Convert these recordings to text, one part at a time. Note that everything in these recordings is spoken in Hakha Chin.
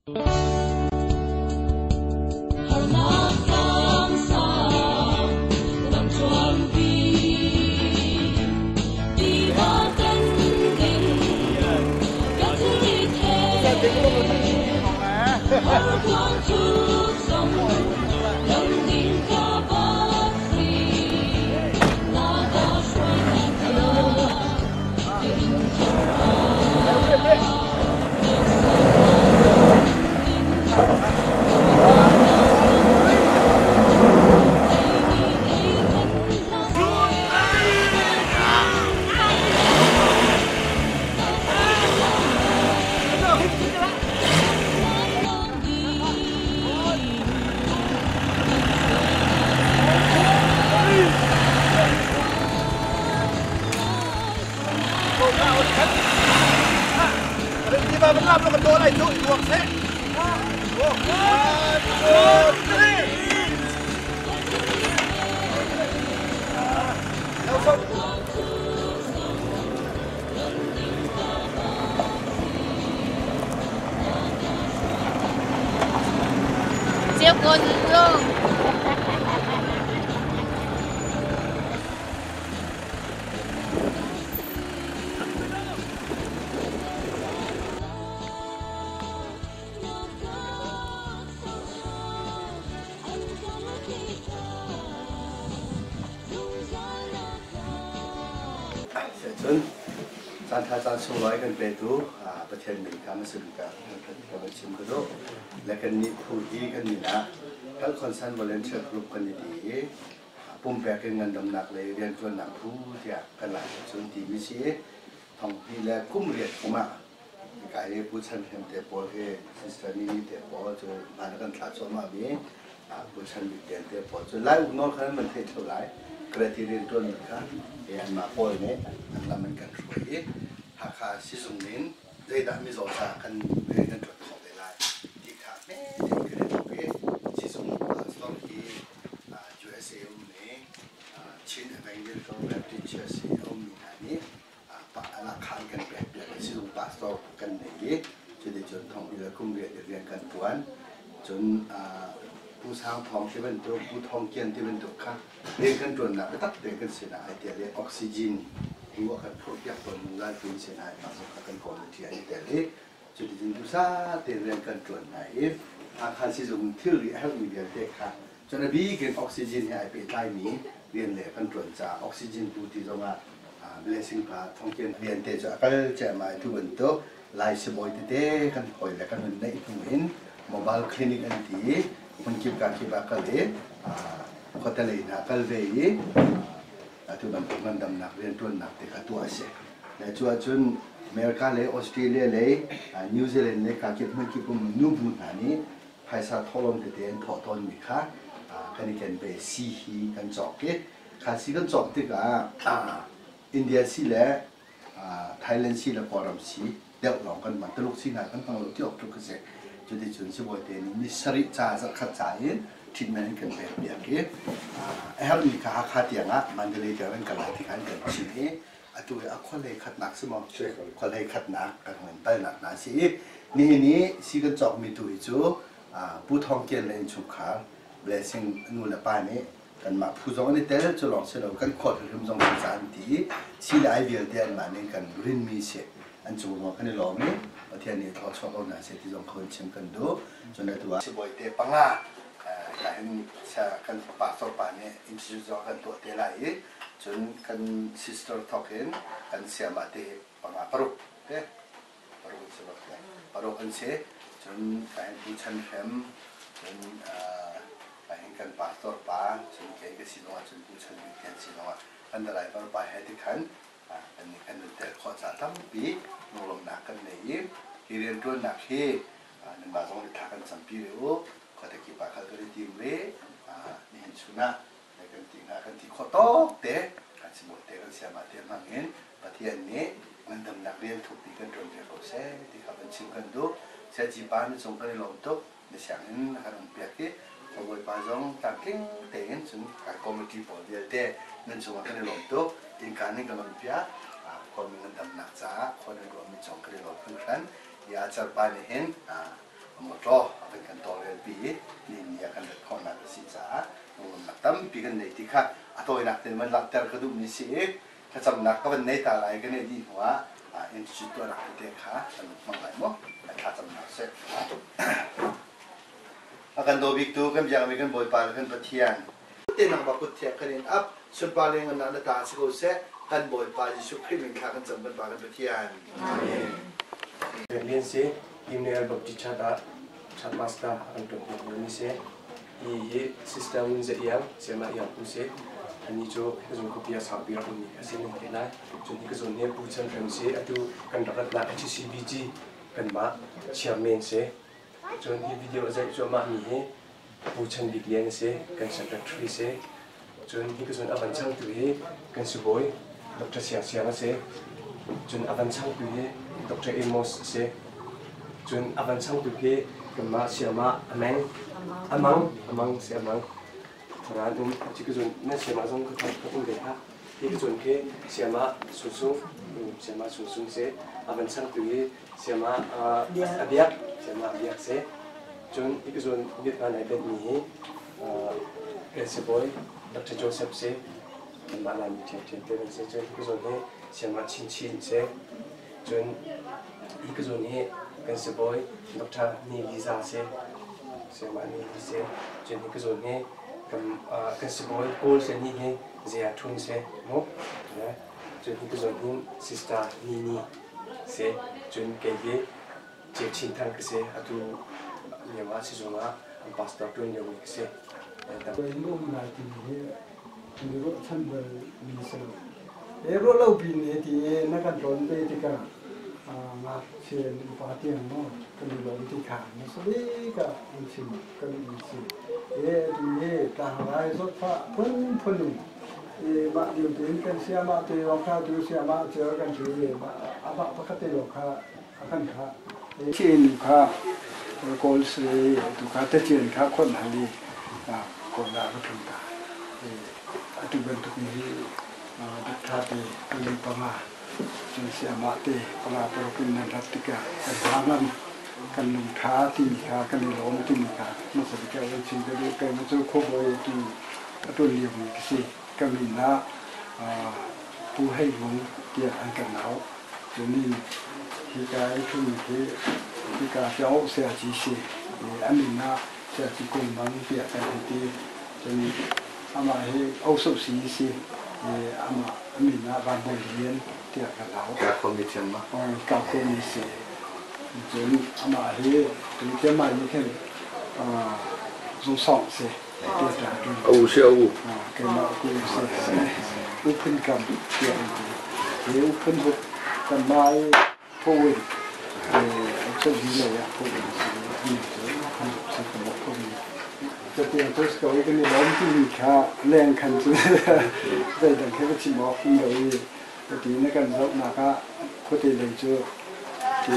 Harnak tlangsang lamthluanpi tiva tan ding ka thilrit he horkuang thuk zong lam ding ka bak si na ka hruai hlan tiang ka inn chungah. Siap gondrong. Cun caanṭha caan sunglawi kan petu Pathian min kha hmasa bik ah ka van chim ka duh. Le kannih phu hi kan min ah Health Concern Volunteer Group kan i ti i pumpek in ngandamnak lei rianṭuannak phu tiah kan Lai cun timi si i thonghnih le kum riat kum ah hika hi Pu Chan Hnem te pawl hi Sister Nini te pawl cu hmaan kan thlah cuahmah mi Pu Chan Bik Lian te pawl cu Lai uk nawl kha nan van theih ṭheo lai Karate rianṭuanmi kha hi anmah pawl nih an lam an kan hruai i Hakha sizung in zeidah mizaw caah kan rian kan ṭuan khawh ve lai ti kha hme tein kan i thawk i sizung pastor hi USA ummi Chin Evangelical Baptist Church i a ummi hna nih lakhan kan pek piak i sizung pastor kan nei i cuticun thong le kum riat i rian kan ṭuan. Cun Pu Sang Thawng ti bantuk, Pu Thawng Kian ti bantuk kha rian kan ṭuannak biatak tein kan sinah ai tel i oxygen bu a kan phurhpiak tawn zungzal tu an sinah mah zong kha kan committee an i tel i cuticun duhsah tein rian kan ṭuan hna i Hakha sizung thilri a herhmi vialte kha Cun a bik in oxygen he ai pehtlaimi rian le kan ṭuan caah oxygen bu ti zongah blessing pa thongkian rian te cu a kal ciahmah i tu bantuk Lai sibawi tete kan hawi le kan hun neih hnu in mobile clinic an ti i hmunkip kakip ah kal i khuatelei hna kal ve i atu bantuk ngandamnak rianṭuannak te kha tuah a si. Le cu ahcun America le Australia le New Zealand le kakip hmunkip um nubu hna nih phaisa thawhlawm tete an thawh tawnmi kha kan i ken ve. Sii hi kan cawk i kha sii kan cawk tikah India sii le Thailand sii le Kawlram sii deuh lawng kan hman. Tuluk sii hna kan hmang lo ti awk tluk a si. Cuticun sibawi te nih ni sarih ca zarhkhat ca in treatment an kan pek piak i a herhmi kha Hakha tiang ah Mandalay tiang an kal lai ti kha an kan chimh i atu hi a khualei khatnak si maw khualei khatnak kan hun palnak hna si i nihin i si kan cawkmi tu hi cu Pu Thawng Kian le innchungkhar blessing nu le pa nih kanmah phu zong an i tel cu lawng si lo kan khua hrimhrim zong si ca an ti i si le ai vialte anmah nih kan rinmi si an cung zong kan i lawm i Pathian nih thluachuah ko hna seh ti zong kho in chim kan duh cun atu ah sibawi te panga hin kan pastor pa nih institute zong kan tuah te lai i Cun kan sister thawk in kan sayamah te panga paruk te paruk an si bak te paruk an si. Cun kahin Pu Chan Hrem cun kahin kan pastor pa cun kei ka si zongah cun Pu Chan Bik te an si zongah kan driver pa he ti khan kan nih kan nun tel khawh ca tampi lunglawmhnak kan nei i hi rianṭuannak hi nanmah zong nih thla kan campi ve u khuate kip ah kal kan i tim ve nihin chun ah kan ti hna kan ti khawh tawk te kan sibawi te kan sayamah te hmang in Pathian nih ngandamnak rian thukpi kan ṭuan ve ko seh ti kha van chim kan duh. Saci pa na cung kan i lawm tuk na sianginn na kan um piak i ka bawipa zong tlamtling tein cun kai committee pawl vialte nan cungah kan i lawm tuk innka nan kan on piak khuami ngandamnak caah khua nan ruahmi cung kan i lawm hringhran i acar pa nih hin. Motor a van kan tawlrelpi i nihin ni ah kan rat khawhnak a si caah lunglawmhnak tampi kan nei ti kha a tawinak tein van langhter ka duhmi si i thlacamnak ka van nei ta lai ka neih dih hnu ah institute tuahnak tete kha kan hmang lai maw thlacamnak a si. A kan daw biktu kan biakmi kan Bawipa le kan Pathian te nangmah kut thiang kan in ap sunpar le ngannak na ta si ko seh kan Bawipa Jesuh Khrih min thla kan cam kan Pa kan Pathian. Amen. Lian si Emmanuel Baptist Church ah Church Master a kan ṭuan piak mi si. Hi hi Sister Ngun Za Iang, Sayama Iang Pu si. Ani cu hika zawn khuapi ah saupi rak ummi a si nan theih lai. Cun hika zawn hi Pu Chan Hrem si. Atu kan rak ratnak HCBG kanmah chairman si. Cun hi video a zeih cuahmah mi hi Pu Chan Bik Lian a si, kan secretary si. Cun hi ka zawn a van changtu hi kan sibawi Dr. Siang Siang a si. Cun a van changtu hi Dr. Amos a si. Cun a van changtu hi kanmah siamah Ameng Amang Amang si Amang Tharan um ci ka zawn nan siamah zong ka ka um ve hlah. Hi ka zawn khi siamah Sungsung siamah Sungsung si. A van changtu hi siamah a biak siamah a biak si. Cun hi ka zawn mit hna nai benhmi hi kan sibawi Dr. Joseph si. Kanmah Laimi ṭhiamṭhiam te kan si. Cun hi ka zawn hi siamah Chinchin si. Cun hi ka zawn hi kan sibawi Dr. Ni Liza si. Siamah Ni Li si. Cun hi ka zawn hi kan sibawi Paul si ni hi Zia Thun si. Mu? Cun hi ka zawn hi Sister Nini si. Cun kei hi Ceu Chin Thang ka si. Atu lio ah sizung ah an pastor ṭuan liomi ka si. Nuam ngai timi hi mi ruahchan bal mi si lo. E ruah lo pi ne ti e na kan tlawn ve tikah ngakchia upa tiang maw kan i lawm ti kha na sabi ka an chim kan um si. E atu hi tlangrai zawtfah phunphun um e mah lio tein kan siamah te lawng kha tu siamah cer kan ti i amah pakhat te lawng kha a kan khah. Chin kha Kawl si tu kha tacien kha khon hal i Kawl ah ka tlung ta. Atu bantuk hi Dr. te pali panga cun siamah te panga paruk in nan rat tikah kan hna ngam kan lungtha timi kha kan i lawm timi kha hmasa bik ah van chim ka duh. Keimah cu khuabawi tu a tuan liomi ka si. Ka min ah Pu Hei Vung tiah an kan auh. Cun hika i ṭhumi khi hika Hriangawk Siaci si i a min ah Siaci Kung Mang tiah kan hei ti. Cun amah hi Ososi si i amah a min ah Van Bawi Lian tiah kan auh. Ka khuami thiam ma? Ka khuami si. Cun amah hi tu thiam nih khin zungsawng si. A u si a u. Keimah ku si. U phun kam tiah an ti. Hi u phun huk kanmah i phawin chawhmi lei ah phawin si an cu phun huk si kan rak phawmi. Catiang cu si ko i kan i lawm timi kha leng khan cu zeidang khi ka chim awk um lo i ti na kan zohnak ah khuate lei cu ti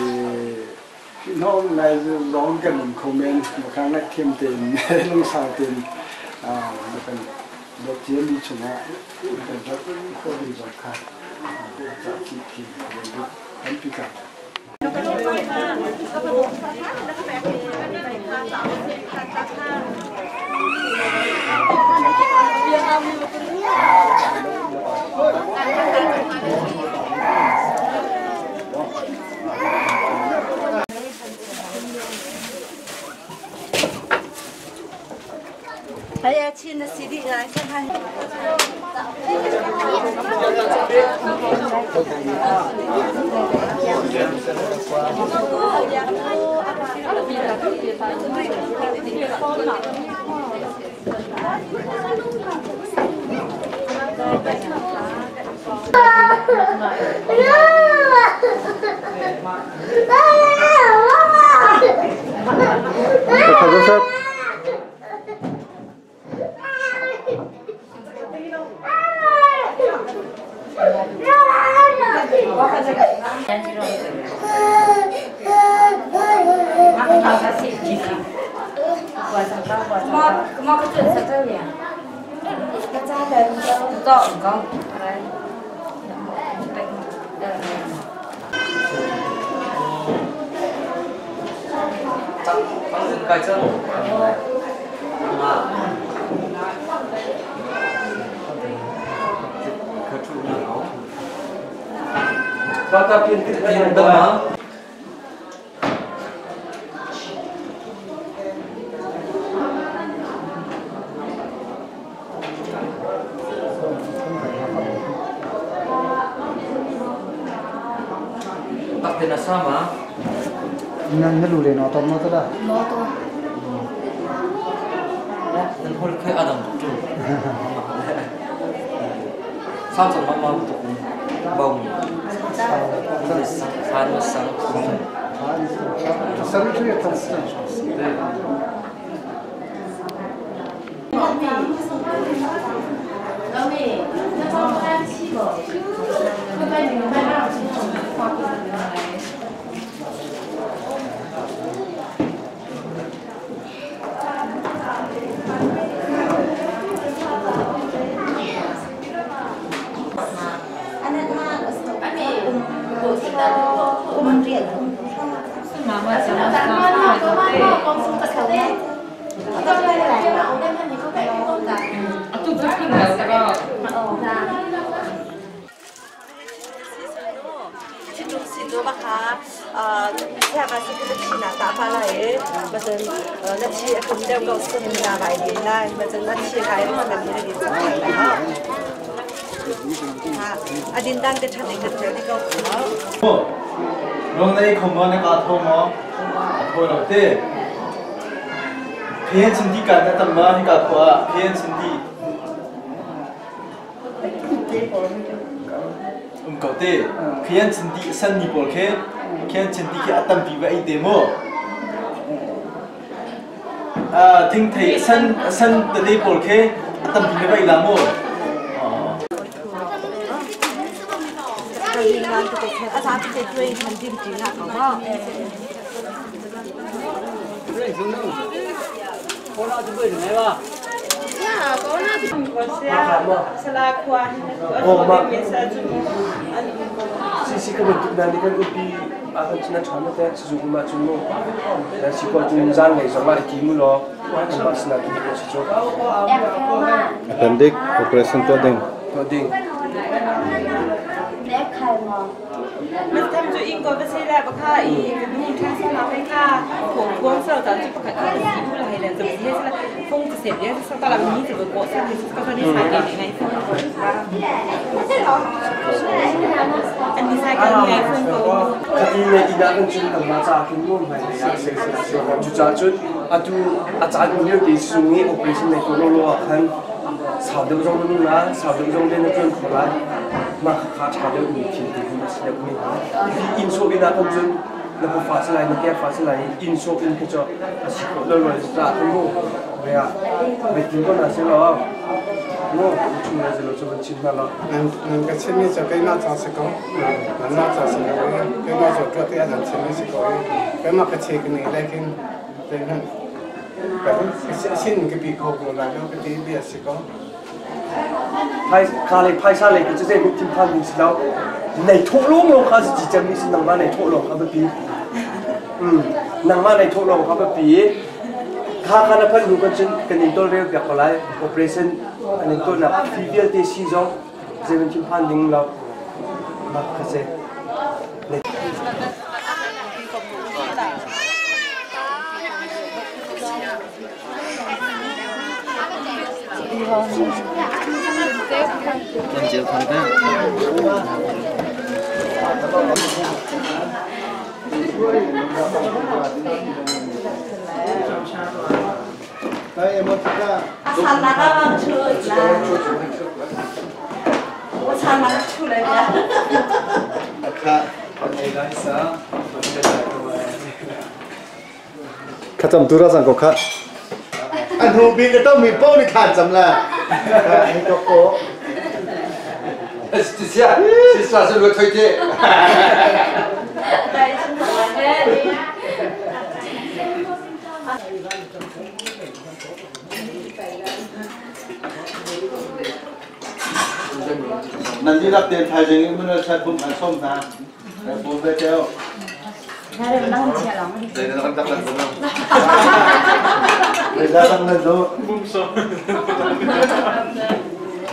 Hnawm ngai zong kan um kho men. Maka ngaihthiam tein lungsau tein na kan dawt ciami chungah na kan dawt khawh ding zong kha cah chih khi tampi ka. Haya chin na si dih ngai kan han. Joseph. Kai cang. Nan na lu le na tom na ta No to. Nan hol khai adang tu. Sao chong ma ma tu bong. San sang. San tu ya tan. Adin dan ke than ing ke ni ko. Rong nei khom mo na ka tho mo tho lo te phian chin ti ka na tam ma hi ka khwa phian chin ti ko te phian chin ti san ni pol khe phian chin ti ke atam pi ba ai te mo a thing thei san san te te pol khe atam pi ba ila mo. Si ka bentuk na ni kan upi akan cina chana te su ma chu mo na si ko chu zang nei zong ma ti mu lo ma sna tu ko si cho appendix operation to ding to ding มันทำจุอิงก็ไม่ใช่แล้วปะค่ะอีนู่นท่าสลับไปค่ะผมกวนเสาตอนจุปะค่ะที่ผู้ไรเลยจะไม่ใช่ละฟงจะเสร็จเนี่ยสตาร์นี้จะเป็นโกซ่าที่ก็ตอนนี้สายเก่งไงฟงค่ะอันนี้สายเก่งไงฟงก็ คดีในอินากันจุนต่างมาจากกินมุ่งไปเลยอะเสียเสียเสียจุจ้าจุนอะดูอาจารย์คนเดียวที่สูงนี่ operation ในตัวโลโลคันสาวเดิมจงนู่นนะสาวเดิมจงเล่นจนขอละมาขาชาเดิมมีทีที่มาเสียมีอินโซอินากันจุนแล้วพอฟาสไลน์นักแก้ฟาสไลน์อินโซอินก็จะสิโคลโลจ้าทั้งหมดเวียเวทีก็น่าเสียหรอโน่ชุนน่าเสียหรอจะเป็นชิ้นนั่นหรอ นั่นก็ชิ้นนี้จะเป็นน่าจะสิก็น่าจะสิก็เป็นน่าจะตัวที่อาจารย์ชิ้นนี้สิก็เป็นมาก็เช็คนี่แล้วกินเป็นนั่นแต่ชิ้นก็ปีโคกแล้วก็ตีเบียสิก็ไพ่คาเลยไพ่ซาเลยก็จะได้มุกทิมพันธ์สิแล้วในทุกโลกโลกเขาจะจะมีสิ่งต่างมาในทุกโลกเขาแบบปีนางมาในทุกโลกเขาแบบปีข้าข้านับพันดูกันจนกันอินตัวเรียกแบบอะไร operation อันนี้ตัวนับฟีเวลเตซีจงจะเป็นทิมพันธ์ดิ้งเราบักเกษ นั่นเจียวทางได้ 阿那个出来，我唱那个出来的。 ข้าจำตัวเราสั่งก็ข้าอันหูบินก็ต้องมีโป้ในฐานจำละนี่ก็โป้这些，这算是个推荐。นั่นที่รับเตียนไทยอย่างนี้มันใช้พุ่มอันส้มนะแต่ปุ่มไปเจ้า对，那个大大的。Za sang nan zo.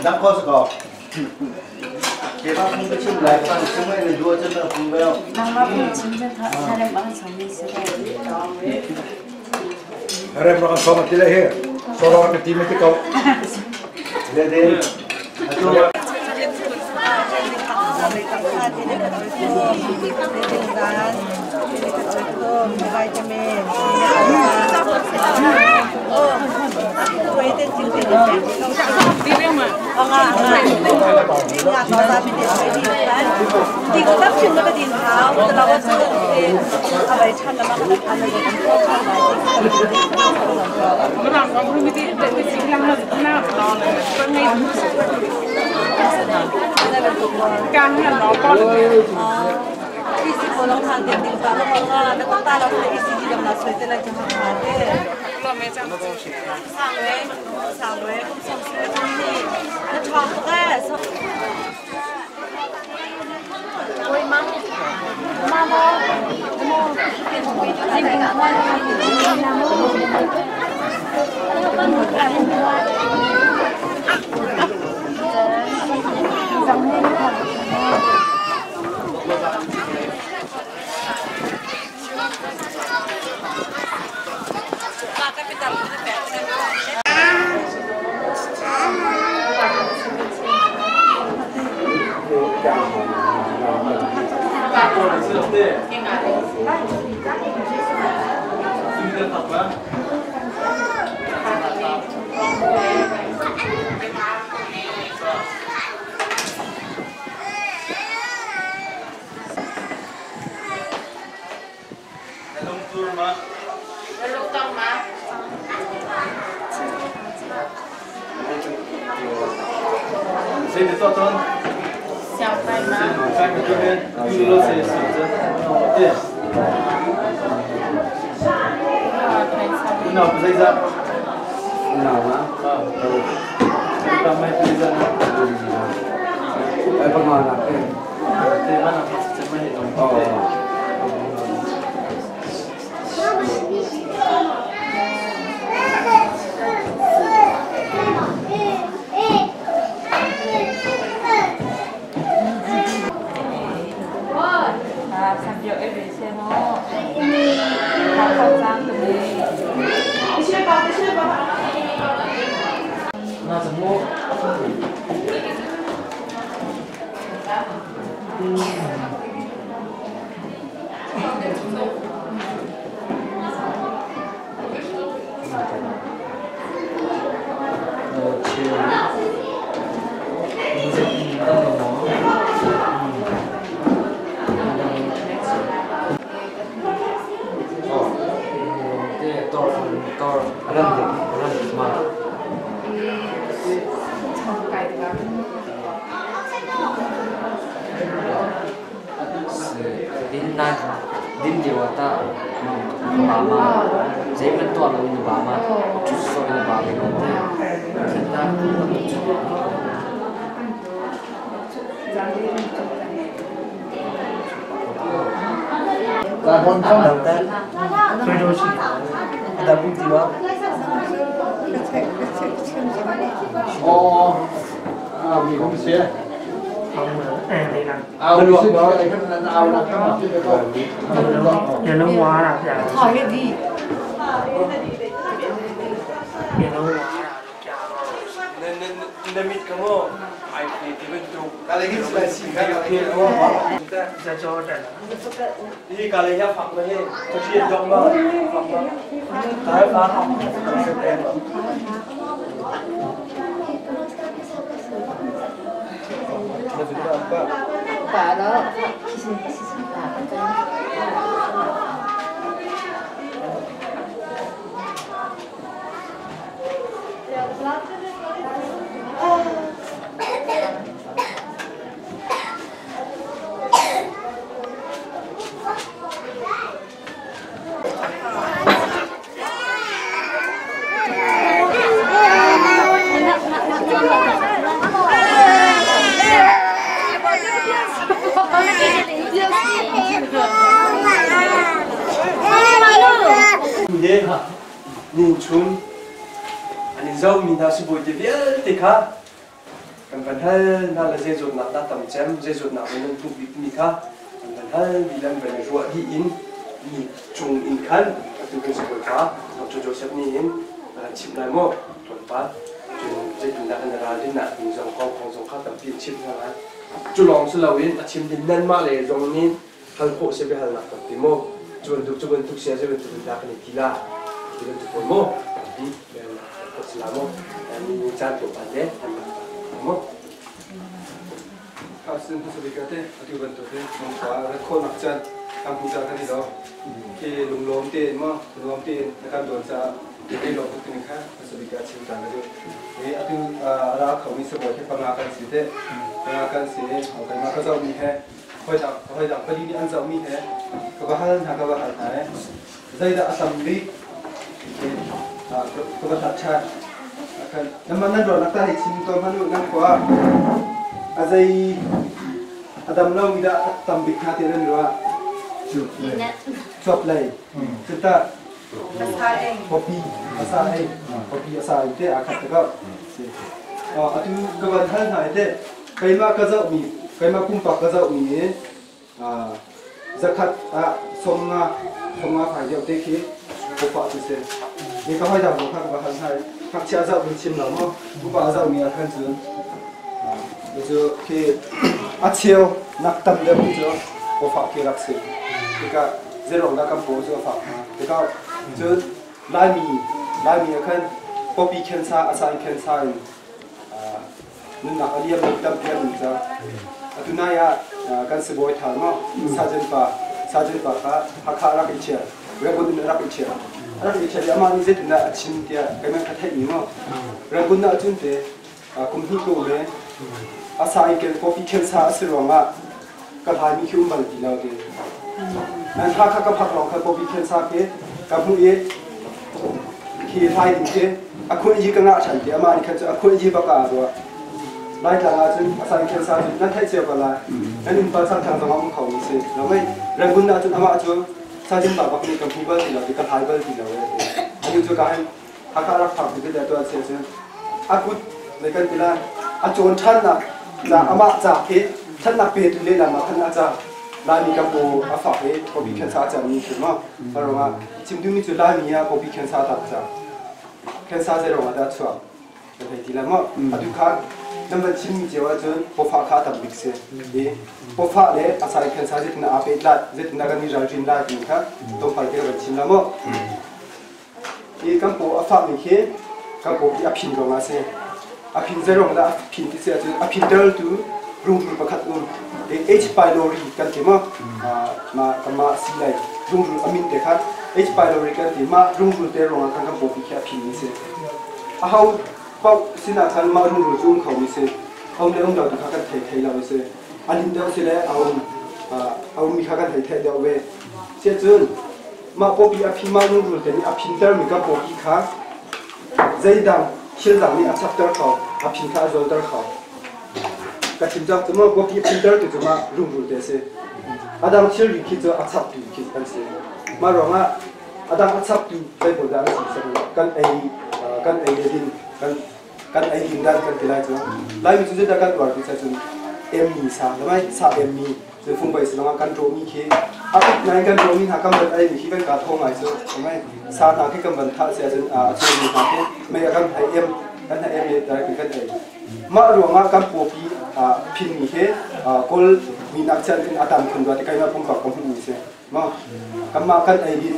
Dang ko sa ko. Ke ba phung ka chim lai pang chung ai na dua chan na phung bel. Nang ma phung chim chan tha tha rem ang sang mi se. Rem ra kan som ti le he. Soro ka ti me ti ko. Le de. Atu Nin chun An in zohmi hna sibawi te vialte kha kan van hal hna le zei zawtnak dah tam cem, zei zawtnak nih nan hmuh bikmi kha kan van hal dih le an van i ruah dih in mi cung in khan atu kan sibawi pa Dr. Joseph nih hin a chimh lai maw tlawmpal cun zeitindah kan i ralrin ah ding zong kong kong zong kha tampi an chimh hna lai. Cu lawng si loin a chim ding nanmah le zong nih hal khawh si biahalnak tampi maw cu bantuk cu bantuk sia zei bantuk in dah kan i ti la ti bantuk pawl maw tampi biahalnak khawh si la maw ni caan tlawmpal le an maw Sin hmasabik ate atu bantuk in mangpa rat khawhnak caan kan hmu ca kan i lo khi lunglawm tein maw nuam tein na kan dawn caah ei lawm tuk timi kha hmasabik ah chim ta ka duh. I atu a ra khomi sibawi hi panga kan si te panga kan si i keimah ka zohmi he hawi dang pali nih an zohmi he ka va hal hna ka va hal hna i zeidah a tam bik ka va hlat ṭhan. Nan nan ruahnak ta hei chim tawn hmanh u nan khua a zei a dam lomi dah a tam bik hnga ti nan ruah? Cuap lei. Cuta Popi asa ei popi asa ei te aa khat te ko. Atu ka van hal hna i teh keimah ka zohmi keimah pumpak ka zohmi i zakhat ah 50 50 fai deuh te khi popa cu si. Ni ka hoi dang zong kha ka va hal hna i ngakchia zoh mi chim lo maw upa zohmi ah khan cun cu khi a cheu nak tam deuh cu pofa khi rak si. Tikah zeiruang dah kan paw cu a fak hnga? Tikah cun Laimi Laimi ah khan popi khensa a sa in khensa in nunnak a liam tampi an um cang. Atu nai ah kan sibawi thar maw Sergeant pa Sergeant pa kha Hakha rak i ṭhial Rangoon in rak i ṭhial rak i ṭhial i amah nih zeitindah a chim tiah keimah ka theihmi maw Rangoon ah cun te kum hnih ka um i a sa in popi khensa a si ruangah ka hlaimi khi um bal ti lo ti. Nan Hakha ka phak lawng kha popi khensa khi ka hmuh i khi hlai ding khi a khun i ka ngah ṭhan ti amah nih khan cu a khun i bak ah ruah Laitlang ah cun a san khensa cun nan theih cio ko lai nan innpa changthang zong a um kho mi si lo mei Rangoon ah cun amah cu sajin pa bak nih ka hmu bal ti lo ti ka hlai bal ti lo e anu cu ka hin Hakha rak phak ti te tuah sia cun a kut le kan ti lai a cawn ṭhannak ca amah ca khi ṭhatnak petu lehlam ah khan a ca Laimi ka paw a fak i pawpi khensa a cami khi maw ruangah chim duhmi cu Laimi ah pawpi khensa tak ca khensa zei ruangah dah chuak kan hei ti lai maw atu kha nan van chimmi cio ahcun pawfah kha a tam bik si i pawfah le a sai khensa zeitindah aa pehtlai zeitindah kan i ralrin lai timi kha tlawmpal te ka van chim la maw Hi kan paw a fahmi khi kan paw hi a phin ruangah a si. A phin zei ruang dah a phin ti si ahcun a phintertu rungrul pakhat um. H. pylori kan ti maw? Mah kanmah si lai rungrul a min te kha H. pylori kan ti. Mah rungrul te ruangah khan kan pawpi khi a phinmi si. Aho paoh sinah khan mah rungrul cu um khomi si. A um le um lo tu kha kan thei thei lo a si. A lin deuh si le a um a ummi kha kan hei theih deuh ve. Siahcun mah pawpi a phi mah rungrul te nih a phintermi kan pawpi kha zeidang thil dang nih a chapter kho a phin kha a zualter kho ka chim cang cu maw pawpi a phinter tu cu mah rungrul te a si a dang thilri khi cu a chaptu khi kan si mah ruangah a dang a chaptu zei pawl dah an si kan ei kan ei le din kan kan ei din dan kan ti lai cu Laimi cu zeidah kan uar ti cun emmi sa lamai sa emmi cu fungvei silangah kan ṭawhmi khi a uk nai kan ṭawhmi hna kan van eimi khi kan kaa thaw ngai cu lamai sa hna khi kan van thah si ahcun a chuakmi hna khi mei a kan hei em kan hei em i dai kan ei mah ruangah kan pawpi phinmi khi kawl mi nak chan in a tam khun rua ti keimah pumpak ka hmuhmi si ma kanmah kan ei din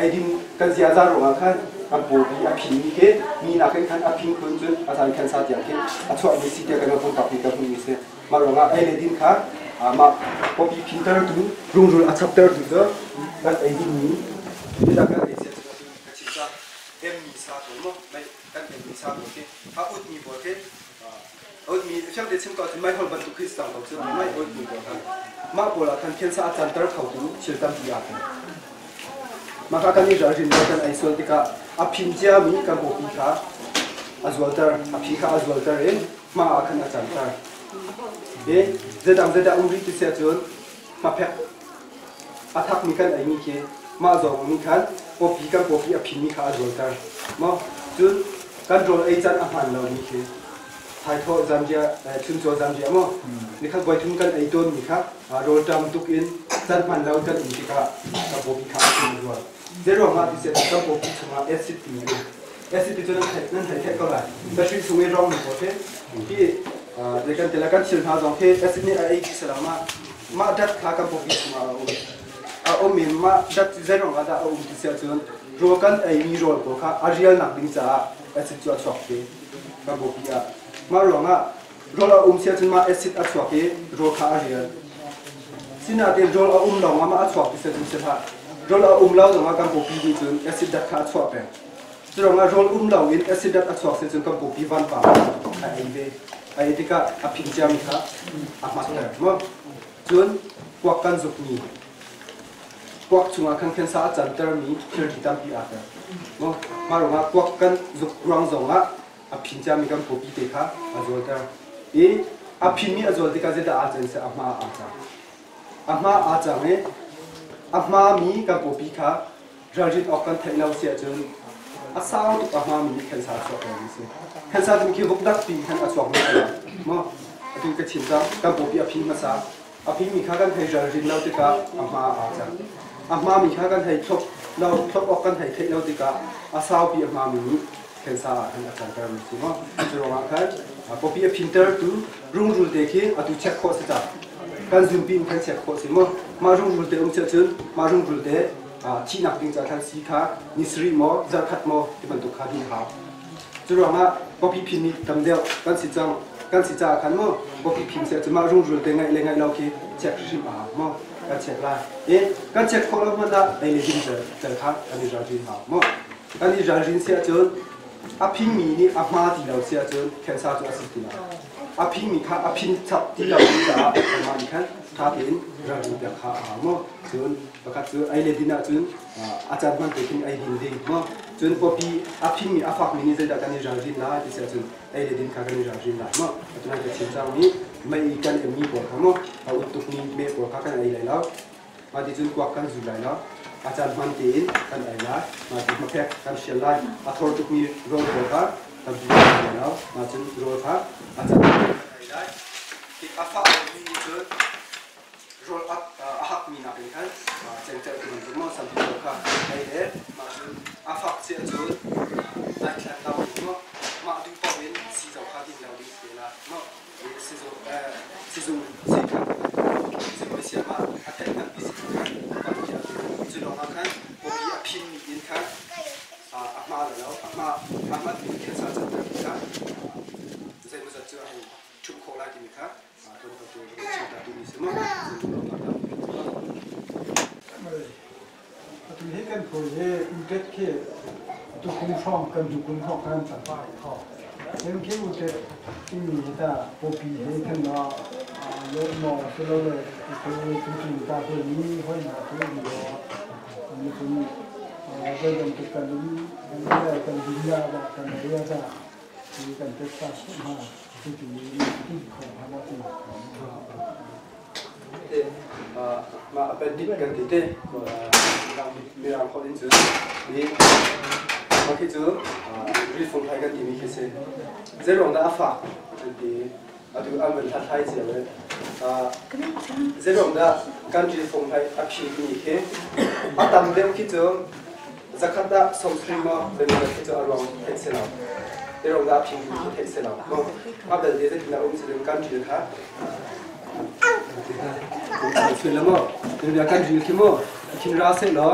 eidin kan ziaza ruangah khan kan pawpi a phinmi khi mi nakin khan a phin khun cun a zan khan sa tiang khi a chuahmi si tiah kan pumpak mi kan hmuhmi si mah ruangah ei le din kha mah pawpi phintertu rungrul a chaptertu cu kan ei dingmi biatak kan ei sia ka chim ca emmi sa pawl maw mei kan emmi sa pawl khi a utmi pawl khi Ot-mi fiangte chim ko ahcun meihol bantuk khi si cang ko cu mei ot-mi pawl kha mah pawl ah khan khensa a canter khotu thil tampi aa tel. Mah kha kan i ralrin le kan ei sual tikah a phin ciami kan pawpi kha a zualter, a phi kha a zualter i hma ah khan a canter. I zeidang zeidah um rih ti si ahcun hmaphek a thakmi kan eimi khi mah zawng nih khan pawpi kan pawpi a phinmi kha a zualter. Maw? Cun Kan rawl ei can a hman lo mi khi thaithawh zanriah chuncaw zanriah maw nikhat voithum kan ei tawn mi kha rawl ṭam tuk in can hman lo kan um tikah kan pawpi kha a thin a zual. Zeiruang ah ti siah kan pawpi chungah acid timi a um. Acid ti cu nan theih nan theih theih ko lai. Battery chung i rong mi pawl khi hi zei kan ti lai kan thil hna zong khi acid nih a ei ti salam ah mah dat kha kan pawpi chungah a um. A um i mah dat cu zeiruang ah dah a um ti siah cun rawl kan eimi rawl pawl kha a rialnak ding caah acid cu a chuak te kan pawpi ah. Mah ruangah rawl a um siah cun mah acid a chuak i rawl kha a rial. Sinain rawl a um lawngah mah a chuak ti siah cun si hlah. Rawl a um lo zongah kan pawpi nih cun acid dat kha a chuah peng. Curuangah rawl um loin acid dat a chuak si cun kan pawpi vanpang a ei ve. A ei tikah a phin ciami kha a hmatter maw? Cun kuak kan zukmi kuak chungah khan khensa a cantermi thilri tampi aa tel. Maw? Mah ruangah kuak kan zuk ruang zongah a phin ciami kan pawpi te kha a zualter. I a phinmi a zual tikah zeidah aa can seh a hma aa cang. A hma aa cang i a hmami kan pawpi kha ralrin awk kan theih lo si ahcun a sau tuk a hmami nih khensa a chuak lomi si. Khensa cu khi vuk dak pi khan a chuak mi a maw? Atu ka chim cang kan pawpi a phin hmasa. A phingmi kha kan hei ralrin lo tikah a hma aa cang. A hmami kha kan hei thlop lo thlop awk kan hei theih lo tikah a saupi a hmami nih khensa ah khan a cantermi si maw? Cu ruangah khan pawpi a phintertu rungrul te khi atu check khawh si cang. Kan zumpi in khan check khawh si maw? Mah rungrul te um cun mah rungrul te thihnak ding caah khan sii kha ni sarih maw zarkhat maw ti bantuk kha din hau. Cu ruangah pawpi phin mi tam deuh kan si cang kan si caah khan maw pawpi phin seh cu mah rungrul te ngaih le ngaih lo khi check hrim a hau maw kan check lai. E kan check khawh lo hmanh ah ei le din tel kha kan i ralrin hau maw? Kan i ralrin si ahcun a phingmi nih a hma ti lo si ahcun khensa cu a si ti lo. A phingmi kha a phin chap ti lo caah anmah nih khan ṭha tein ralrin piak kha a hau maw? Cun pakhat cu ei le din ahcun a caan hman te khin ei din ding maw? Cun pawpi a phingmi a fakmi nih zeidah kan i ralrin lai ti si ahcun ei le din kha kan i ralrin lai maw? Atu ka chim cangmi mei kan emmi pawl kha maw a ut tukmi meh pawl kha kan ei lai lo. Mah ti cun kuak kan zu lai lo. A caan hman tein kan ei lai. Mah ti hmaphek kan hrial lai. A thor tukmi rawl pawl kha kan zu lai lo. Mah cun rawl kha a caan hman tein kan ei lai. A fah lomi nih cun rawl a hakmi nakin khan cengcelh ti bantuk maw sampi pawl kha ei le mah cun a fak cia cun ai thlen lo maw mah duh paoh in sii zong kha din lo ding si la maw sizung sii kha sibawi siam ah a theih hngalhmi si khan cu lawngah khan pawpi a phinmi in khan a hma lo a hma a hmatmi khensa canter kha zeimawzat cu a hei ṭhumh khawh lai timi kha Atu hi kan phu hi utet khi tukum hrawng kan dukum hrawng kan tam pa kho. Hin khi utet timi hi ta popi he khan na lo mo se lo le tu tu tu ta ko ni hoi na tu ni lo ni kun dai dam tu kan um kan kan dunya da kan ya da kan tet ta ma Mah appendix kan ti te mirang holh in cun ni mah khi cu rilfung hlai kan timi khi si zeiruang dah a fak an ti atu an van hlathlai cio i zeiruang dah kan rilfung hlai a phi timi khi a tam deuh khi cu zakhat ah 70 maw zeimawzat khi cu a ruang theih si lo zeiruang dah a phi timi khi theih si lo maw a belte zeitin a um si kan ril kha Thil la maw kan ril khi maw khin ra seh law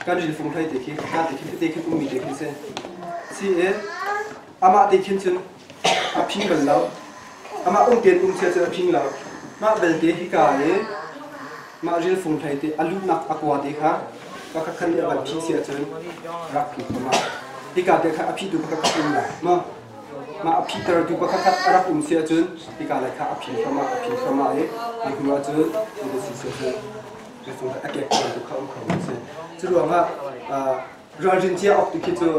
kan ril fung hlei te khi ka te khi te khi ummi te khi si si e amah te khin cun a phing bal lo amah um ten um sia cun a phing lo mah belte hi ka i mah ril fung hlei te a luhnak a kua te kha pakhat khan nih a van phih sia cun rak phih ma hika te kha a phih tu pakhat khat um la ma Mah a phitertu pakhat khat a rak um si ahcun hika lei kha a phi thluahmah a phi thluahmah i a hnu ahcun cu si si cu a kek bantuk kha um kho mi si. Cu ruangah ralrin cia awk ti khi cu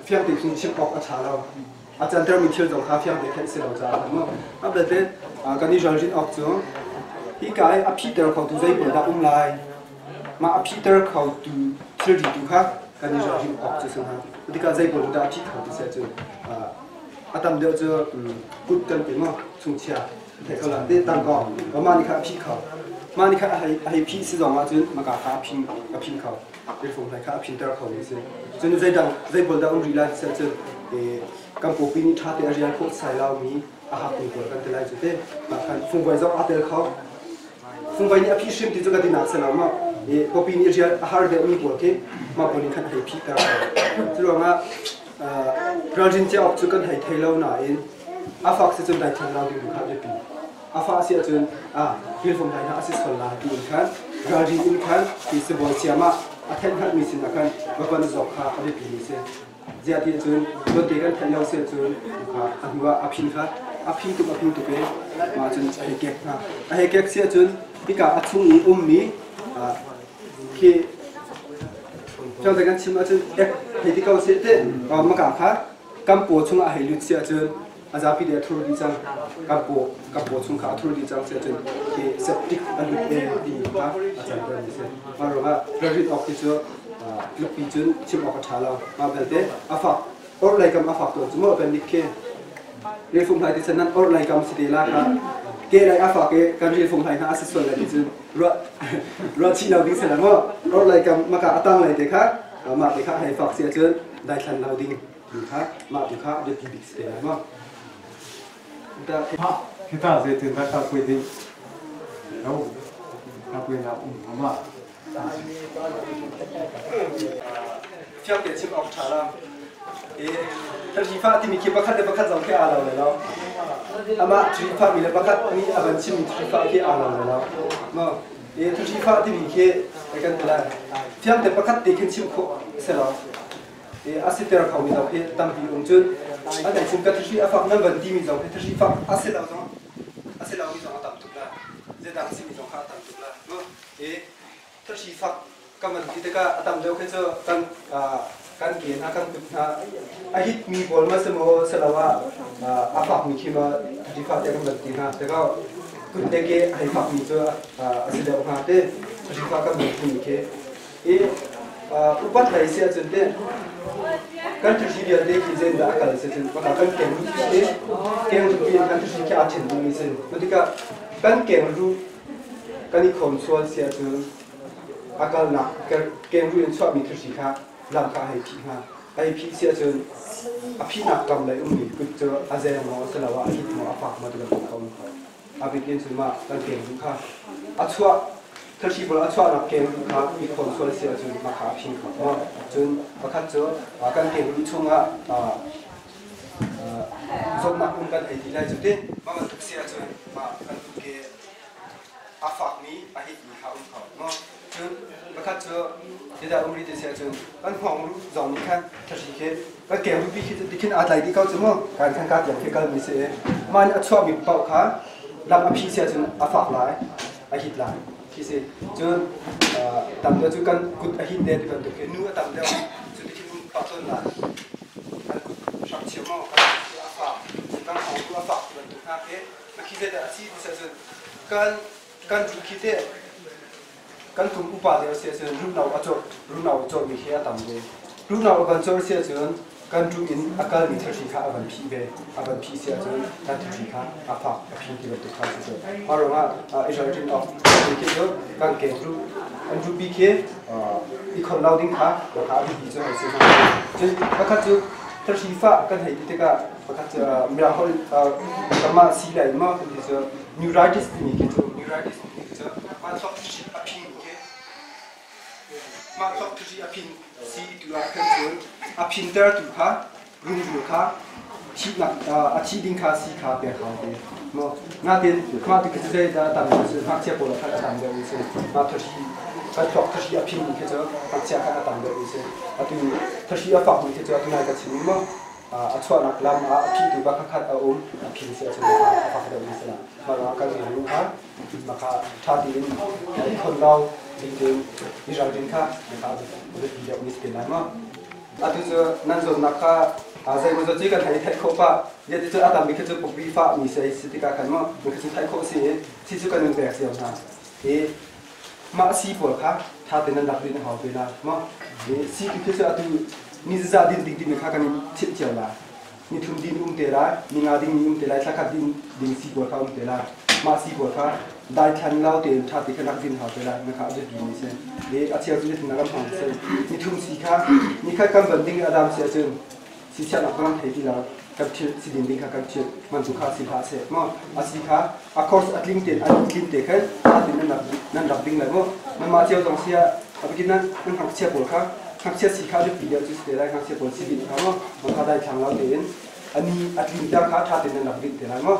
fiang te khin chim awk a ṭha lo. A cantermi thil zong kha fiang te theih si lo caah maw. A belte kan i ralrin awk cu hika i a phiter khotu zei pawl dah um lai? Mah a phiter khotu thilri tu kha Kan i ralrin awk cu si hnga. Tikah zei pawl dah a phih kho ti si ahcun a tam deuh cu kut kan ti maw chungchia thei kho lan te tangkawng mah nih kha a phih kho. Mah nih kha a hei phih si zong ahcun maka kha a phin a phin kho. Rifung hlai kha a phinter kho mi si. Cun zeidang zei pawl dah um rih lai ti si ahcun kan pawpi nih ṭha te a rial khawh sai lo mi a hak mi pawl kan ti lai cu te. Mah khan fungvai zong aa tel kho. Fungvai nih a phih hrim ti cu ka tinak si lo maw? I pawpi nih rial a har deuh mi pawl khi mah pawl nih khan a hei phihter kho. Cu ruangah ralrin cia awk cu kan hei thei lo nain a fak si cun daithlan lo ding tu kha biapi. A fah si ahcun rilfung hlai hna a si sual lai tiin khan ralrin in khan hi sibawi siam ah a theih hngalhmi sinah khan va pan zawk kha a biapi mi si. Ziah ti ahcun tuante kan theih lo si ahcun kha a hnu ah a phin kha a phin tuk a phin tuk i mah cun a hei kek hna. A hei kek si ahcun hika a chung i ummi khi fiangte kan chim ahcun ek hei ti ko seh te maka kha kan paw chungah a hei lut si ahcun a zapi te a thur dih cang kan paw kan paw chung kha a thur dih cang si ahcun khi septic a lut e ti kha a canter mi si mah ruangah ralrin awk hi cu tlukpi cun chim awk a ṭha lo mah belte a fak orhlei kam a fak tawn cu maw kan dik khi rilfung hlai ti chan nan orhlei kam si te la kha ke lai a fak i kan rilfung hlai hna a si sual lai ti cun ruah ruah chih lo ding si la maw orhlei kam maka a tang lei te kha mah te kha hei fak si ahcun daithlan lo ding tu kha mah tu kha biapi bik si te lai maw Kita zeitin dah ka pui ding lo ka pui nak um ma Fiang te chim awk ṭha lo. E thrifa timi khi pakhat le pakhat zong khi aa lo le lo. Amah thrifa mi le pakhat nih a van chimmi thrifa khi aa lo le lo. Mo e thrifa timi khi kan ti lai. Fiang te pakhat te khin chim khawh si lo. E a si ter khomi zong khi tampi um cun an ai chim ka thri a fak nan van timi zong khi thri fak a si lo zong a si lo mi zong a tam tuk la. Zeidang simi zong kha a tam tuk la. Mo e thri fak kan van ti tikah a tam deuh khi cu kan kan ke hna kan kut hna a hit mi pawl ma si maw siloah a fak mi khi ma thri fak te kan van ti hna tikah kut le ke a hei fak mi cu a si deuh hnga te thri fak kan van ti mi khi i upat lei si ahcun te kan thri vialte khi zen dah a kal si cun kan keng khi keng rupi in kan thri khi aa then ding mi sin tikah kan keng ru kan i khawm sual si ahcun a kalnak kengru in chuahmi thilri kha lam kha a hei phih hna. A hei phih si ahcun a phihnak kam lei ummi kut cu a zeng maw asiloah a hit maw a fak maw ti bantuk kha um kho. A bik in cun mah kan kengru kha a chuah thilri pawl a chuahnak kengru kha i khawn sual si ahcun mah kha a phin kho maw. Cun pakhat cu kan kengru chungah zawtnak um kan hei ti lai cu ti mah bantuk si ahcun mah kan kut ke a fakmi a hitmi kha um kho maw cun pakhat cu zeidah um rih ti si ahcun kan hngawng ruh zong nih khan thahri khi kan keng ruhpi khi tikhin aa tlai dih ko cu mu kan khan ka tiang khi kalmi si i mah nih a chuahmi paoh kha lam a phih si ahcun a fak lai a hit lai khi si cun tam deuh cu kan kut a hit te ti bantuk khi nu a tam deuh cu tikhin um pah tawn lai kan kut hram chiam maw kan kut a fak kan hngawng ruh a fak ti bantuk hna khi khi zeidah a si ti si ahcun kan kan ru khi teh kan kum upa deuh si ahcun ruhno a cawh ruhno a cawhmi khi a tam ve ruhno a van cawh si ahcun kan ru in a kalmi thilhri kha a van phih ve a van phih si ahcun kan thilhri kha a fak a phin ti bantuk kha si cu mah ruangah Israel ṭin awk khi cu kan keng ru an rupi khi i khon lo ding kha kha a biapi cu hei si cun pakhat cu thilhri fah kan hei ti tikah pakhat cu mirang holh kanmah si lai maw kan ti cu neuritis timi khi cu neuritis timi khi cu mah thluak thihri a phin khi mah thluak thihri a phin si tu ah khan cun a phinter tu kha rungrul kha thihnak a thi ding kha si kha pek hau te maw natin mah tu khi cu zei dah tam deuh si ngakchia pawl khan a tam deuh si mah thahri kan thluak thahri a phin mi khi cu ngakchia khan a tam deuh si atu thahri a fak mi khi cu atu nai ka chim maw a chuahnak lam ah a phihtu va khat a um a phin si ahcun a fak deuh mi si la mah ruangah kan rian kha maka ṭha tein khon lo ding tein i ralrin kha maka biapi deuh mi si te lai maw atu cu nan zawtnak kha zei maw ci kan thei theih khawh pa ya ti cu a tam bik cu pukpi fa mi sei si tikah khan maw mi cu theih khawh si i si cu kan in pek cio hna i mah si pawl kha ṭha tein nan rak din a hau te la maw. Si khi cu atu ni za din ding timi kha kan in chimh cio lai. Ni thum din um te lai, ni nga ding mi um te lai, thla khat din ding si pawl kha um te lai. Mah si pawl kha daithlan lo tein ṭha te kha rak din hau te lai. Na kha a biapi mi si. Le a cheu cu na ram hmang si. Ni thum si kha ni khat kan ban ding i a dam si ahcun si chiahnak kan thei ti lo. Kan thil si din ding kha kan thil man tu kha si hlah seh. Maw a si kha a course a tling te an tlin te khan ṭha tein nan rak nan rak ding lai maw. Nanmah cio zong si ah a bikin nan nan ngakchia pawl kha ngakchia si kha biapi deuh cu si te lai ngakchia pawl si din kha maw ma kha daithlang lo tein a ni a tlin tiang kha ṭha tein nan rak dinh te lai maw.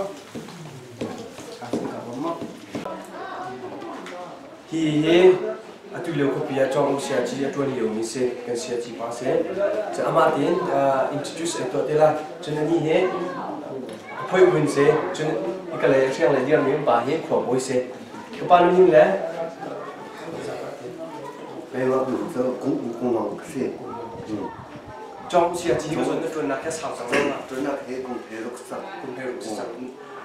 Hi hi atu lio khuapi ah Cawng siaci a ṭuan liomi si kan siaci pa si. Cun amah tein introduce an tuah te lai. Cun anih hi phoi hun si. Cun hika lei a hriang le dirmi pa hi khua bawi si. Ka pa nu le Keimah min cu Kung U Kung Aung ka si. Cawng siaci ka zawn na ṭuannak he sau cang lo. Ṭuannak he kum phe ruk cang. Kum phe ruk cang.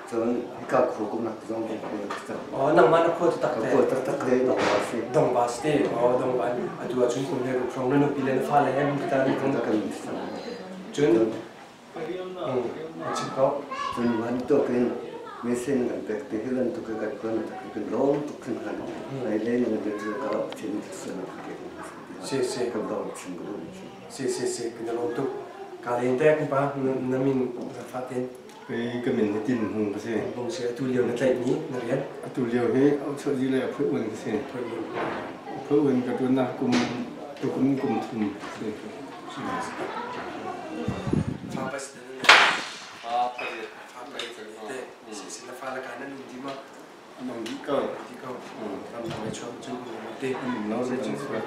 Cun hika khua kumnak zong kum phe ruk cang. Oh, nangmah na khua taktak te. Khua taktak le dongba si. Dongba si te. Oh, dongba. Atu ahcun kum le ruk hrawng na nupi le na fale he mun ta ni kan kan cang. Cun chim ko. Cun bantuk in mesen kan pek te hi bantuk kan tuan tak kan lawm tuk khin kan. Ai le na de ka chin sun ke. Si si. Kan dong chin ko. Si si si kan lawm tuk. Ka len te kan pa na min fa ten. Kei ka min hi Tin Hmung ka si. Hmung si atu lio na tlaihmi na rian? Atu lio hi Auchuah le a phuih un ka si. Phuih un ka tuannak kum tukum kum thum si. Fa pas Fa pariat. Fa pariat te. Si si na fa la ka nan um di ma? Nong di ko. Di ko. Ram dang le chuak cun te. No se cun suat.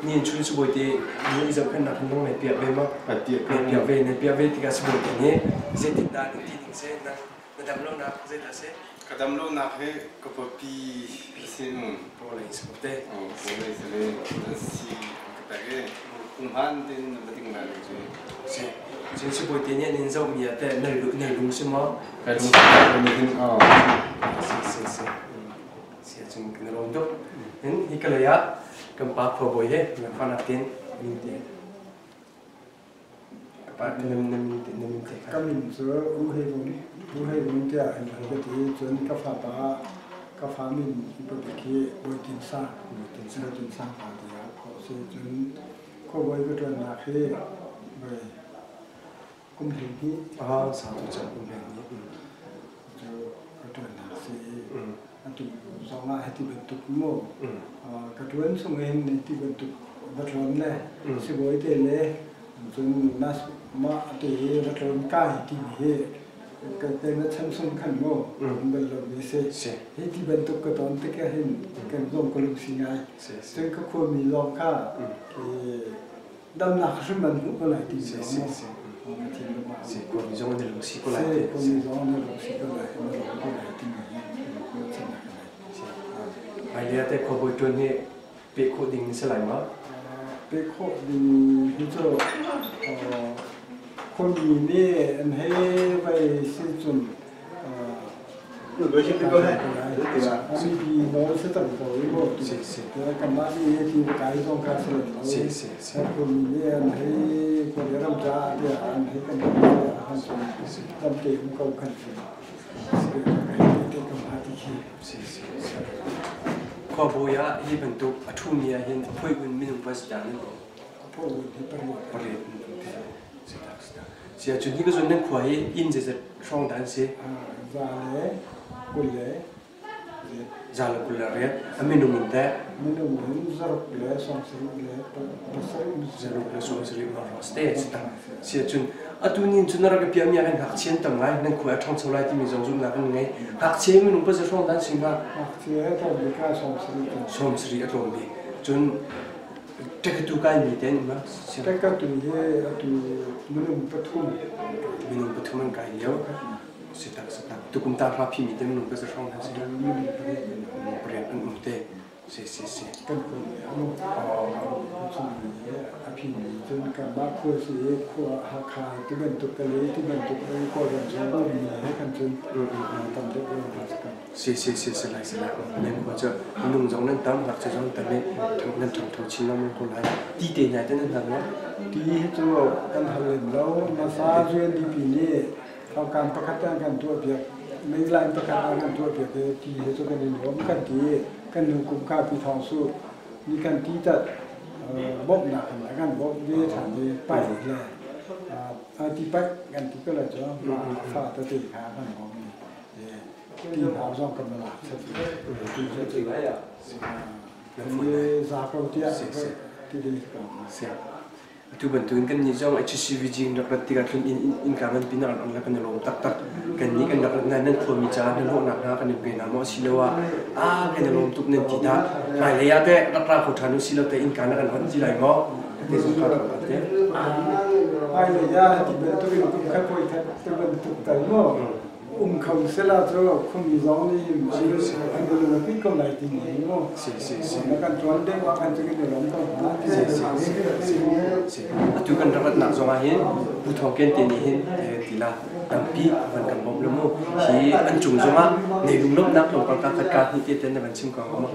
Ni chun subawi te ni i zohkhenhnak hin nong nei piah ve ma? Piah ve. Piah ve ne piah ve tikah subawi te nih zeitin dah nan ti ding se na na dam lo nak zeidah se? Ka dam lo nak hi ka pawpi si nu. Pawlei si te. Oh, pawlei si le si ka pek e. Kum han tin na ding lai lo si. Si. Cun sibawi te nih an in zoh mi ah teh na na lung si maw? Ka lung si ni hin oh. Si si si. Si ahcun kan i lawm tuk. In hi ka lei ah kan pa khua bawi he na fa tin min te. Ka pa na na min te na min te Ka min cu U Hei Vung U Hei Vung tiah an ka ti cun ka fapa ka fa min pabik hi Bawi Tin Sang Bawi Tin Sang Bawi Tin Sang pa tiah khawh si cun khuabawi ka ṭuannak hi voi kum 12. Ah, sau tu cang kum 12. Cu ka ṭuannak si i atu zong ah hiti bantuk mu ka ṭuan chung in hiti bantuk va tlawn le sibawi te le cun nas mah te hi va tlawn kai timi hi ka na chan chung khan mu um bal lo mi si. Hi ti bantuk ka ton tik ah hin kan zong ka lungsi ngai. Cun ka khuami lawng kha damnak hrim an hmuh ko lai ti si si si si khuami zong an lungsi ko lai ti khuami zong an lungsi ko lai an lung ko lai ti mi hi Hmailei ah teh khuabawi ṭuan hi peh khawh ding si lai ma? Peh khawh ding hi cu khuami nih an hei vai si cun Mi nawl si tam ko i maw kanmah nih ti kai zong kha si lo khuami nih an hei khuali ram caah tiah an hei kan han lam te um ko khan te kam ha ti khi Khuabawi ah hi bantuk a ṭhumi ah hin phoi un minung pas dah nan phoi un hi pariat pariat Sia cun hi ka zun nan khua hi inn zeizat hrawng dah an si? Za le 20 le Za le 20 le riat. A minung in teh? Minung in zaruk le 70 le 7. Zaruk le 70 ma ros te. Sia cun atu nin cun na rak i piah mi ah khan ngakchia tam ngai nan khua a ṭhangcho lai timi zong zumhnak an ngei. Ngakchia minung pa hrawng dah an si hnga? Ngakchia tlawm bik ah 70. 70 a tlawm bik. Cun Ṭekatu kai mi te an um Ṭekatu hi atu minung pathum. Minung pathum an kai lio. Si tak si tak. Tukum ta hla phi mi te minung pazar hrawng hna si. Minung pariat. Minung pariat an um te. Si si si. Kan ko anu. Chung mi a phi mi cun kanmah khua si i khua Hakha ti bantuk Kalay ti bantuk in Kawlram zong a ummi he khan cun tam deuh ko hna si ko. Si si si si lai si lai nan khua cu minung zong nan tam ngakchia zong tam i nan ṭhangṭho chin lengmang ko lai. Ti te hna te nan hal maw? Ti hi cu kan hal lem lo. Nasa UNDP nih Haukan pakhat an kan tuahpiak, mainline pakhat an kan tuahpiak i ti he cu kan i nuam kan ti i kan nu kum kha Pi Thawng Su nih kan ti tat bawmhnak in a kan bawmh ve ṭhan i paih le ti paih kan ti ko lai cu mah fa tete kha a kan bawmh i ti hna zong kan va lak chat i kan i za ko tiah ti ding si ko. Atu bantukin kannih zong HCVG in rak rat tikah tlun inn innka nganpi na rak on le kan i lawm taktak. Kannih kan rak rat nain nan khuami caah hnahnawhnak hna kan in pe hna maw asiloah aa kan i lawm tuk nan ti dah hmailei ah teh rak ra kho ṭhan u silo teh innka na kan on ti lai maw? Te zong kha rak te. Hmailei ah ti bantukin kum khat voi khat ti bantuk tal maw um kho sela cu khumi zong nih hin an ka lung a pit ko lai ti ni mu na kan tuan deuh ah khan cu kan i lawm ko hnga. Atu kan rak ratnak zong ah hin Pu Thawng Ken te nih hin tila tampi van kan bawmh lo mu hi an cung zong ah nei lunglawmhnak tlawmpal ka khat ka hnih te ten na van chim ko ma.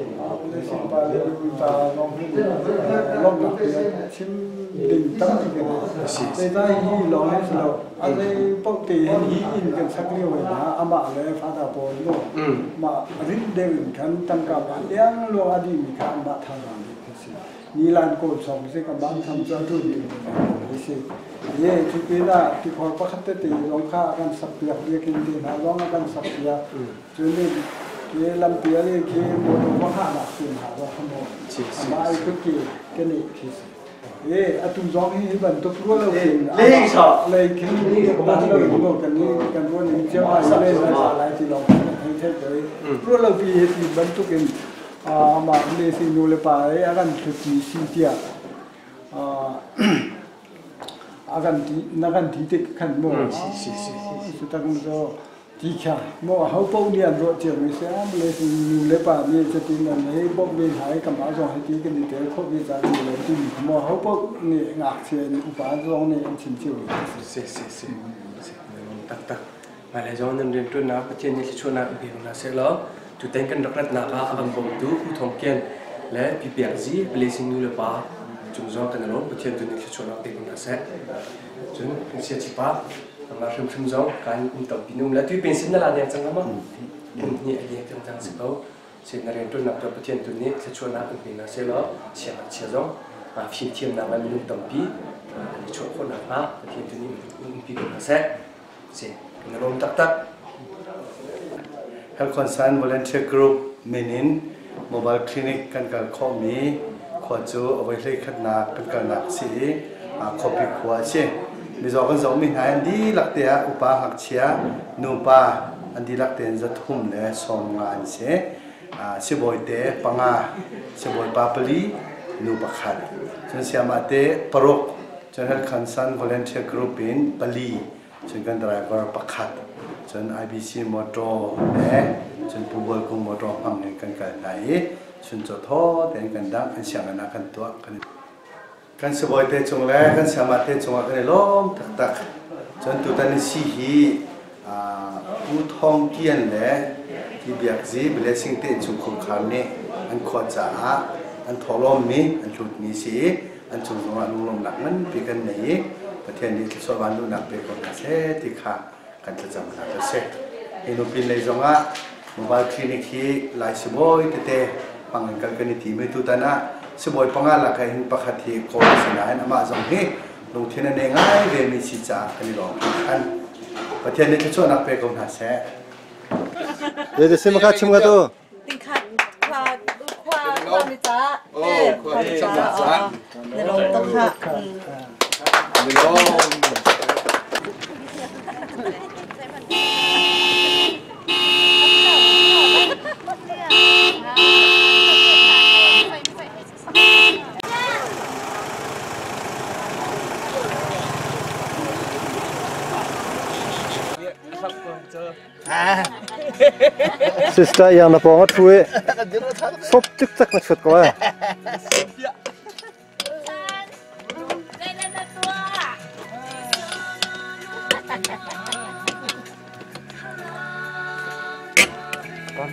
Pa le ta lawng hin lawmhnak chim ding tampi kan Zeicah hi lawng hin si lo A zei paoh te hin hi inn kan sak lio hoi hna amah le father pawl mu mah rinh deuh in khan tangka pa liangluang a dihmi kha anmah thazaang bik kha si. Nilan kawl sawm si ka bang tham cu a ṭun tu si. Ye cu pinah tikhor pakhat tete zong kha a kan sak piak biakinn te hna zong a kan sak piak. Cun khi lampi ali khi motor va hngahnak te hna zong kha mu amah ai kutke keneh khi si. E atu zong hi hi bantuk ruah lo in lei khin dan lo in mo kan ni kan ruah ning cio ai le lai lai ti long kan thei thei ko ruah lo pi hi ti bantuk in amah le si nu le pa ai a kan thlut mi si tiah a kan ti na kan ti tik khan mo si si si tak zo Ti kha maw ahopaoh nih an ruah cio mi si a Malaysia nu le pa nih cutin an hei bawmh ve hna i kanmah zong hiti kan i tel khawh ve caah kan i lawm timi kha maw ahopaoh nih ngakchia in upa zong nih an chim cio mi a si. Si si si si taktak. Hmailei zong nan rianṭuannak Pathian nih thluachuahnak in pe ko hna seh law tutan kan rak ratnak ah a kan bawmtu Pu Thawng Kian le Pi Piak Zi Blessing nu le pa cung zong kan i lawm Pathian tu nih thluachuahnak pe ko hna seh. Cun kan siaci pa Nangmah hrimhrim zong kan um tampi num le tu pension na la deng cang ma kum hnih a leng cang cang si ko sin na rianṭuannak tu Pathian tu nih thluachuahnak in pe hna seh law siangngakchia zong fimthiamnak le minung tampi an i chuah khawh nakhnga Pathian tu nih umpi ko hna seh si na lawm taktak. Health Concern Volunteer Group min in mobile clinic kan kal khawhmi khua cu a voi hleikhatnak kan kalnak a si i khuapi khua a si. Mizaw kan zohmi hna an dihlak te ah upa ngakchia nupa an dihlak tein 350 an si. Sibawi te panga, sibawi pa pali, nu pakhat. Cun sayama te paruk, cun Health Concern Volunteer Group in pali, cun kan driver pakhat, cun IBC motor le cun Pu Bawi Kung motor hmang in kan kal hna i chuncaw thaw tein kan dangh, an sianginn ah kan tuah. Kan Kan sibawi te cung le kan sayama te cungah kan i lawm taktak. Cun tutan i si hi Pu Thawng Kian le Ti Biak Zi Blessing te innchungkhar khar nih an khua caah an thawhlawmmi an hlutmi si i an cung zongah lunglawmhnak nganpi kan nei i Pathian nih thluachuah vanluhnak pe ko hna seh ti kha kan thlacamnak a si. Hi nupin lei zongah mobile clinic hi Lai sibawi tete hmang in kal kan i tim i tutan ah sibawi panga lak ah hin pakhat hi kawl a si nain amah zong hi lungthin a nei ngai ve mi si caah kan i lawm hringhran. Pathian nih thluachuahnak pe ko hna seh. Ye sim kha chim ka tu. Tingkhat khua khua khua mi ca. Khua mi ca. Na lawm tuk ha. Sister yang na pawng a thu i sop cikcek na chut ko eh.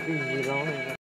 Pi